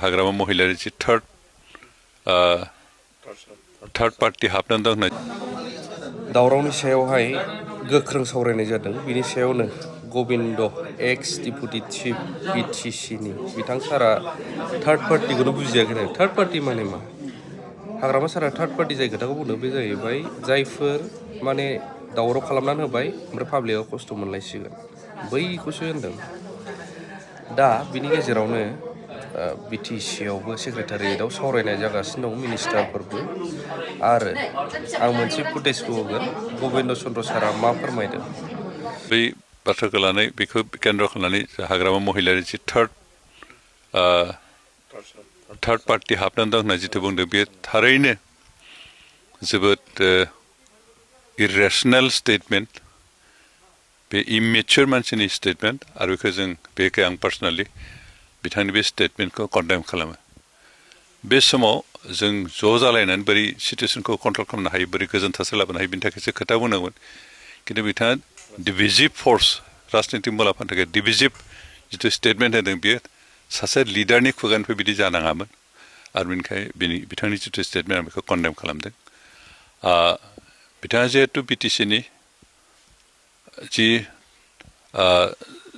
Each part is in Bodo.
हाग्रामा महिलारि जि थार्ड पार्टी हाबनानै दं दावरावनि सायावहाय गोख्रों सावरायनाय जादों। बिनि सायावनो गबिन्द एक्स डिपुटि चिफ बिटिसिनि बिथां सारा थार्ड पार्टिखौनो बुजियाखै। थार्ड पार्टि माने मा? हाग्रामा सारा थार्ड पार्टि जाय खोथाखौ बुंदों बे जाहैबाय जायफोर माने दावराव खालामनानै होबाय ओमफ्राय पाब्लिकआ खस्थ' मोनलायसिगोन बैखौसो होनदों। दा बिनि गेजेरावनो बिटिसिआवबो सेक्रेटारियेटआव सावरायनाय जागासिनो दं मिनिस्टारफोरबो। आरो आं मोनसे फुटेजखौ होगोन गबिन्द चन्द्र सारा मा फोरमायदों। बै बाथ्राखौ लानानै बेखौ केन्द्र खालामनानै हाग्रामा महिलारि जि थार्ड पार्टि हाबनानै दं होनना जिथु बुंदों बे थारैनो जोबोद इरेसनेल स्टेटमेन्ट, बे इमेच्योर मानसिनि स्टेटमेन्ट। आरो बेखौ आं पार्सनेलि बिथांनि बे स्टेटमेन्टखौ कन्डेम खालामो। बे समाव जों ज' जालायनानै बोरै सिटुवेसनखौ कन्ट्रल खालामनो हायो, बोरै गोजोन थासारि लाबोनो हायो, बिनि थाखायसो खोथा बुंनांगोन। खिन्थु बिथाङा डिभिजिभ फर्स, राजनितिक मुलाम्फानि थाखाय डिभिजिभ जिथु स्टेटमेन्ट होदों बेयो सासे लिडारनि खुगानिफ्राय बिदि जानाङामोन। आरो बेनिखायनो बिथांनि जिथु स्टेटमेन्ट आं बेखौ कन्डेम खालामदों। बिथाङा जिहेतु बिटिसिनि जि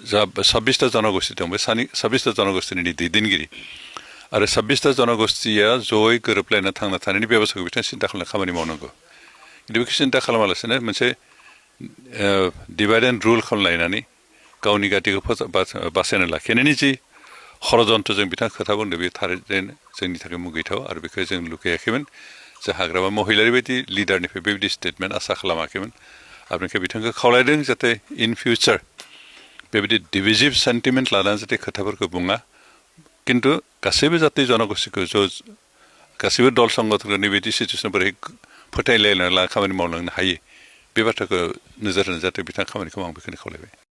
जा 26टा जनगोष्ठी दं बे 26टा जनगोष्ठीनि दैदेनगिरि आरो 26टा जनगोष्ठीया जयै गोरोबलायना थांना थानायनि बेबस्थाखौ बिथाङा सिन्था खालामना खामानि मावनांगौ। खिन्थु बेखौ सिन्था खालामालासिनो मोनसे डिभाइड एन्ड रुल खालामलायनानै गावनि गादिखौ बासायना लाखिनायनि जि षड़जन्त्र जों बिथाङा खोथा बुंदों बे थारैनो जोंनि थाखाय मुगैथाव। आरो बेखौ जों लुगैयाखैमोन जे हाग्रामा महिलारि बायदि लिडारनिफ्राय बेबायदि स्टेटमेन्ट आसा खालामाखैमोन। आरो बेनिखायनो बिथांखौ खावलायदों जाहाथे इन फिउचार बेबायदि डिभिजिभ सेन्टिमेन्ट लानानै जाहाथे खोथाफोरखौ बुङा, खिन्थु गासैबो जाति जनगोष्ठीखौ गासैबो दल संगठनखौ नैबायदि सिचुवेसन बोरै फोथायलायनानै खामानि मावलांनो हायो बे बाथ्राखौ नोजोर होनो जाहाथे बिथाङा खामानिखौ आं बेखौनो खावलायबाय।